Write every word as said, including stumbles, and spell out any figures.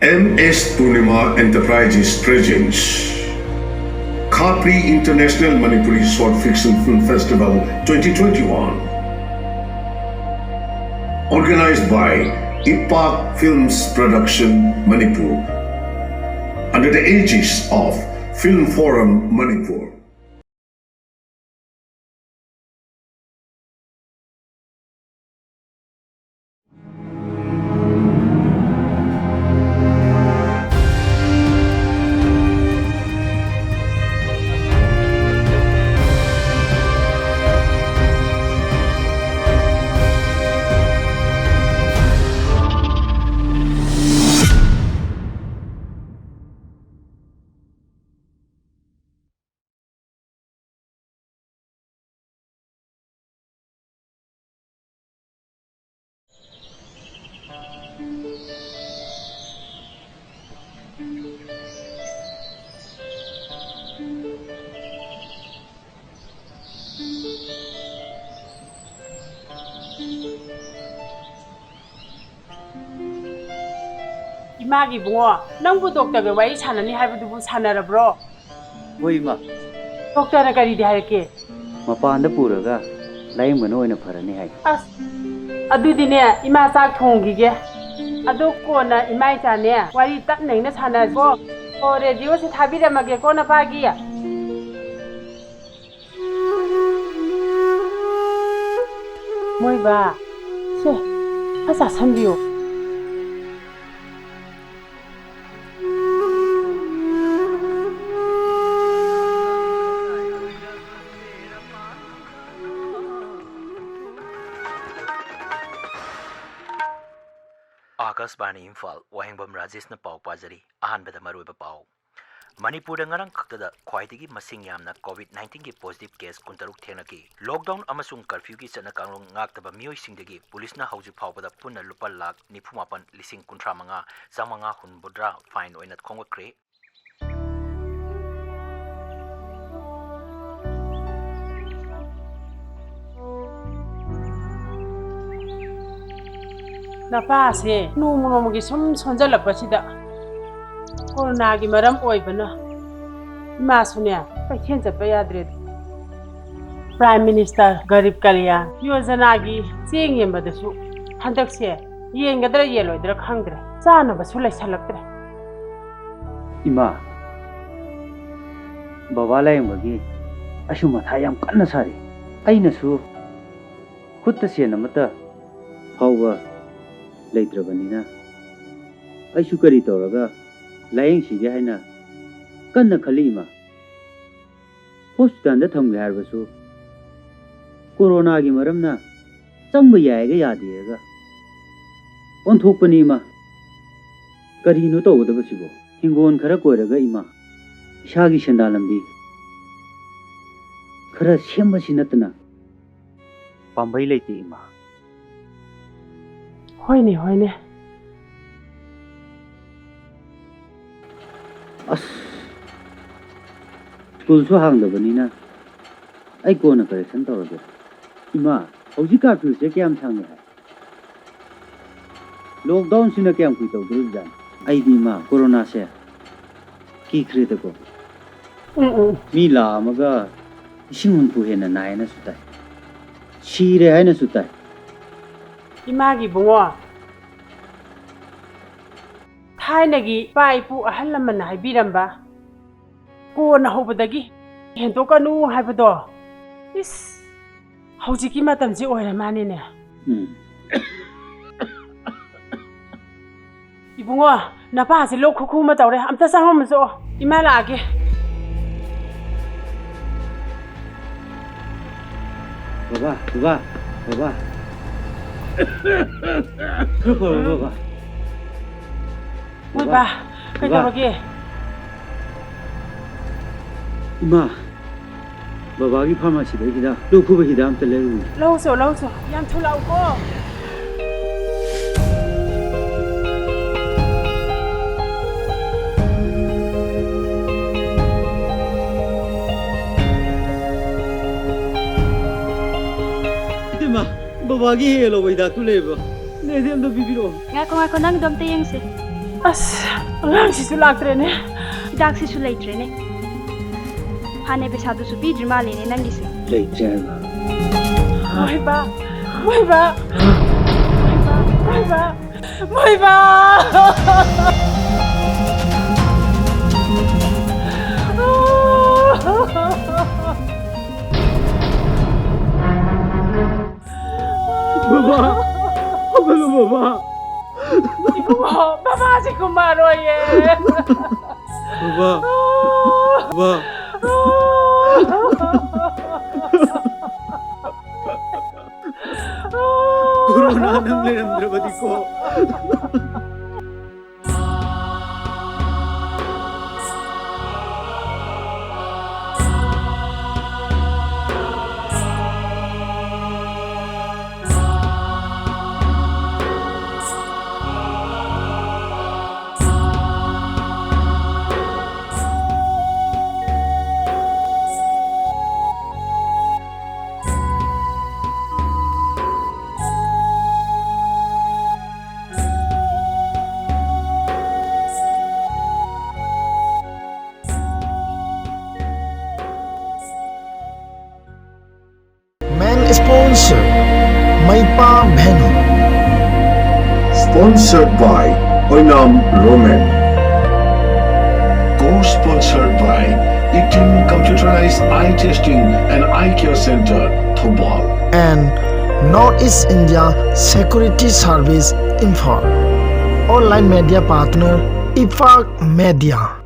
M S Purnima Enterprises presents Khapri International Manipuri Short Fiction Film Festival twenty twenty-one. Organized by Ipak Films Production Manipur under the aegis of Film Forum Manipur. ꯏꯃꯥꯒꯤ ꯏꯕꯨꯡꯉꯣ, ꯅꯪꯕꯨ ꯗꯣꯛꯇꯔꯒ ꯋꯥꯔꯤ ꯁꯥꯟꯅꯅꯤ ꯍꯥꯏꯕꯗꯨꯕꯨ ꯁꯥꯟꯅꯔꯕ꯭ꯔꯣ? ꯍꯣꯏ, ꯏꯃꯥ꯫ ꯗꯣꯛꯇꯔꯅ ꯀꯔꯤꯗꯤ ꯍꯥꯏꯔꯛꯀꯦ? ꯃꯄꯥꯟꯗ ꯄꯨꯔꯒ ꯂꯥꯌꯦꯡꯕꯅ ꯑꯣꯏꯅ ꯐꯔꯅꯤ ꯍꯥꯏ꯫ ꯑꯁ, ꯑꯗꯨꯗꯤꯅꯦ, ꯏꯃꯥ ꯆꯥꯛ ꯊꯣꯡꯈꯤꯒꯦ꯫ ꯑꯗꯣ ꯀꯣꯟꯅ ꯏꯃꯥ ꯏꯆꯥꯅꯦ ꯋꯥꯔꯤ ꯇꯞꯅ ꯏꯪꯅ ꯁꯥꯟꯅꯁꯤꯀꯣ꯫ ꯑꯣ, ꯔꯦꯗꯤꯑꯣꯁꯦ ꯊꯥꯕꯤꯔꯝꯃꯒꯦꯀꯣ ꯅꯄꯥꯒꯤ꯫ ꯃꯣꯏꯕ, ꯁꯦ, ꯈꯔ ꯆꯥꯁꯟꯕꯤꯌꯨ꯫ ꯑꯥꯀꯥꯁꯕꯥꯅꯤ ꯏꯝꯐꯥꯜ, ꯋꯥꯍꯦꯡꯕꯝ ꯔꯥꯖꯦꯁꯅ ꯄꯥꯎ ꯄꯥꯖꯔꯤ꯫ ꯑꯍꯥꯟꯕꯗ ꯃꯔꯨꯑꯣꯏꯕ ꯄꯥꯎ꯫ ꯃꯅꯤꯄꯨꯔꯗ ꯉꯔꯥꯡ ꯈꯛꯇꯗ ꯈ꯭ꯋꯥꯏꯗꯒꯤ ꯃꯁꯤꯡ ꯌꯥꯝꯅ COVID nineteenꯒꯤ positive case ꯀꯨꯟꯇꯔꯨꯛ ꯊꯦꯡꯅꯈꯤ꯫ Lockdown ꯑꯃꯁꯨꯡ curfewꯒꯤ ꯆꯠꯅ ꯀꯥꯡꯂꯣꯟ ꯉꯥꯛꯇꯕ ꯃꯤꯑꯣꯏꯁꯤꯡꯗꯒꯤ ꯄꯨꯂꯤꯁꯅ ꯍꯧꯖꯤꯛ ꯐꯥꯎꯕꯗ ꯄꯨꯟꯅ ꯂꯨꯄꯥ ꯂꯥꯈ ꯅꯤꯐꯨ ꯃꯥꯄꯟ ꯂꯤꯁꯤꯡ ꯀꯨꯟꯊ꯭ꯔꯥ ꯃꯉꯥ ꯆꯥꯃꯉꯥ ꯍꯨꯝꯐꯨꯇꯔꯥ fine ꯑꯣꯏꯅ ꯈꯣꯝꯒꯠꯈ꯭ꯔꯦ꯫ ꯅꯄꯥꯁꯦ ꯅꯣꯡꯃ ꯅꯣꯡꯃꯒꯤ ꯁꯨꯝ ꯁꯣꯟꯖꯜꯂꯛꯄꯁꯤꯗ ꯀꯣꯔꯣꯅꯥꯒꯤ ꯃꯔꯝ ꯑꯣꯏꯕꯅ ꯏꯃꯥꯁꯨꯅꯦ ꯀꯩꯊꯦꯜ ꯆꯠꯄ ꯌꯥꯗ꯭ꯔꯦꯗ꯫ ꯄ꯭ꯔꯥꯏꯝ ꯃꯤꯅꯤꯁꯇꯔ ꯒꯔꯤꯕ ꯀꯂꯌꯥꯟ ꯌꯣꯖꯅꯥꯒꯤ ꯆꯦꯡ ꯌꯦꯟꯕꯗꯁꯨ ꯍꯟꯗꯛꯁꯦ ꯌꯦꯟꯒꯗ꯭ꯔꯥ ꯌꯦꯜꯂꯣꯏꯗ꯭ꯔꯥ ꯈꯪꯗ꯭ꯔꯦ, ꯆꯥꯅꯕꯁꯨ ꯂꯩꯁꯜꯂꯛꯇ꯭ꯔꯦ꯫ ꯏꯃꯥ, ꯕꯕꯥ ꯂꯥꯌꯦꯡꯕꯒꯤ ꯑꯩꯁꯨ ꯃꯊꯥ ꯌꯥꯝ ꯀꯟꯅ ꯁꯥꯔꯤ꯫ ꯑꯩꯅꯁꯨ ꯈꯨꯠꯇ ꯁꯦꯟ ꯑꯃꯠꯇ ꯐꯥꯎꯕ ꯂꯩꯇ꯭ꯔꯕꯅꯤꯅ ꯑꯩꯁꯨ ꯀꯔꯤ ꯇꯧꯔꯒ ꯂꯥꯌꯦꯡꯁꯤꯒꯦ ꯍꯥꯏꯅ ꯀꯟꯅ ꯈꯜꯂꯤ, ꯏꯃꯥ꯫ ꯍꯣꯁꯄꯤꯇꯥꯜꯗ ꯊꯝꯒꯦ ꯍꯥꯏꯔꯕꯁꯨ ꯀꯣꯔꯣꯅꯥꯒꯤ ꯃꯔꯝꯅ ꯆꯪꯕ ꯌꯥꯏꯒ ꯌꯥꯗꯦꯒ ꯑꯣꯟꯊꯣꯛꯄꯅꯤ, ꯏꯃꯥ꯫ ꯀꯔꯤꯅꯣ ꯇꯧꯒꯗꯕꯁꯤꯕꯣ? ꯍꯤꯡꯒꯣꯜ ꯈꯔ ꯀꯣꯏꯔꯒ, ꯏꯃꯥ, ꯏꯁꯥꯒꯤ ꯁꯦꯟꯗꯥꯟ ꯂꯝꯕꯤ ꯈꯔ ꯁꯦꯝꯕꯁꯤ ꯅꯠꯇꯅ ꯄꯥꯝꯕꯩ ꯂꯩꯇꯦ, ꯏꯃꯥ꯫ ꯍꯣꯏꯅꯦ, ꯍꯣꯏꯅꯦ꯫ ꯑꯁ, ꯁ꯭ꯀꯨꯜꯁꯨ ꯍꯥꯡꯗꯕꯅꯤꯅ ꯑꯩ ꯀꯣꯟꯅ ꯀꯔꯦꯛꯁꯟ ꯇꯧꯔꯒꯦ꯫ ꯏꯃꯥ, ꯍꯧꯖꯤꯛ ꯀꯥꯔꯐ꯭ꯌꯨꯁꯦ ꯀꯌꯥꯝ ꯁꯥꯡꯉꯦ ꯍꯥꯏ? ꯂꯣꯛꯗꯥꯎꯟꯁꯤꯅ ꯀꯌꯥꯝ ꯀꯨꯏ ꯇꯧꯗꯣꯔꯤꯕꯖꯥꯠꯅꯣ? ꯑꯩꯗꯤ, ꯏꯃꯥ, ꯀꯣꯔꯣꯅꯥꯁꯦ ꯀꯤꯈ꯭ꯔꯦꯗꯀꯣ꯫ ꯎꯝ, ꯎꯝ꯫ ꯃꯤ ꯂꯥꯛ ꯑꯃꯒ ꯂꯤꯁꯤꯡ ꯍꯨꯝꯐꯨ ꯍꯦꯟꯅ ꯅꯥꯏꯅꯁꯨ ꯇꯥꯏ, ꯁꯤꯔꯦ ꯍꯥꯏꯅꯁꯨ ꯇꯥꯏ꯫ ꯏꯃꯥꯒꯤ ꯏꯕꯨꯡꯉꯣ, ꯊꯥꯏꯅꯒꯤ ꯏꯄꯥ ꯏꯄꯨ ꯑꯍꯜ ꯂꯃꯟꯅ ꯍꯥꯏꯕꯤꯔꯝꯕ, "ꯀꯣꯟꯅ ꯍꯧꯕꯗꯒꯤ ꯍꯦꯟꯗꯣꯛꯀꯅꯨ" ꯍꯥꯏꯕꯗꯣ, ꯏꯁ, ꯍꯧꯖꯤꯛꯀꯤ ꯃꯇꯝꯁꯤ ꯑꯣꯏꯔ ꯃꯥꯅꯤꯅꯦ꯫ ꯎꯝ꯫ ꯏꯕꯨꯡꯉꯣ, ꯅꯄꯥꯁꯤ ꯂꯣꯛ ꯈꯨꯈꯨ ꯑꯃ ꯇꯧꯔꯦ, ꯑꯝꯇ ꯆꯪꯉꯝꯃꯨꯆꯣ, ꯏꯃꯥ ꯂꯥꯛꯑꯒꯦ꯫ ꯕꯕꯥ, ꯕꯕꯥ, ꯕꯕꯥ꯫ ꯈꯔ ꯐꯔꯕꯣ, ꯕꯕꯥ? ꯍꯣꯏ ꯕꯥ, ꯀꯩꯗꯧꯔꯒꯦ? ꯏꯃꯥ, ꯕꯕꯥꯒꯤ ꯐꯥꯔꯃꯥꯁꯤꯗ ꯍꯤꯗꯥꯛ, ꯂꯣꯛ ꯈꯨꯕ ꯍꯤꯗꯥꯛ ꯑꯝꯇ ꯂꯩꯔꯨꯒꯦ꯫ ꯂꯧꯁꯣ, ꯂꯧꯁꯣ, ꯌꯥꯝ ꯊꯨꯅ ꯂꯥꯛꯎꯀꯣ꯫ ꯏꯇꯩꯃ, ꯕꯕꯥꯒꯤ ꯍꯦꯛ ꯂꯧꯕ ꯍꯤꯗꯥꯛꯇꯨ ꯂꯩꯕ꯭ꯔꯣ? ꯑꯩꯁꯦ ꯑꯝꯇ ꯄꯤꯕꯤꯔꯛꯑꯣ꯫ ꯉꯥꯏꯈꯣ, ꯉꯥꯏꯈꯣ, ꯅꯪꯒꯤꯗꯣ ꯑꯝꯇ ꯌꯦꯡꯁꯦ꯫ ꯑꯁ, ꯑꯉꯥꯡꯁꯤꯁꯨ ꯂꯥꯛꯇ꯭ꯔꯦꯅꯦ꯫ ꯍꯤꯗꯥꯛꯁꯤꯁꯨ ꯂꯩꯇ꯭ꯔꯦꯅꯦ꯫ ꯍꯥꯟꯅꯩ ꯄꯩꯁꯥꯗꯨꯁꯨ ꯄꯤꯗ꯭ꯔꯤ ꯃꯥꯜꯂꯦꯅꯦ ꯅꯪꯒꯤꯁꯦ꯫ ꯂꯩꯇ꯭ꯔꯦ ꯍꯥꯏꯕ꯫ ꯃꯣꯏꯕ, ꯃꯣꯏꯕ, ꯃꯣꯏꯕ, ꯃꯣꯏꯕ꯫ ꯕꯕꯥ! ꯍꯧꯒꯠꯂꯣ, ꯕꯕꯥ! ꯏꯕꯨꯡꯉꯣ, ꯕꯕꯥꯁꯤ ꯀꯨꯝꯃꯔꯣꯏꯌꯦ꯫ ꯕꯕꯥ! ꯕꯕꯥ! ꯀꯣꯔꯣꯅꯥ ꯅꯪ ꯂꯩꯔꯝꯗ꯭ꯔꯕꯗꯤꯀꯣ꯫ Main sponsor, Maipa Bhenu. Sponsored by Oinam Roman. Co-sponsored by Itin Computerized Eye Testing and Eye Care Center, Thoubal. And North East India Security Service, Imphal. Online media partner, Ifak Media.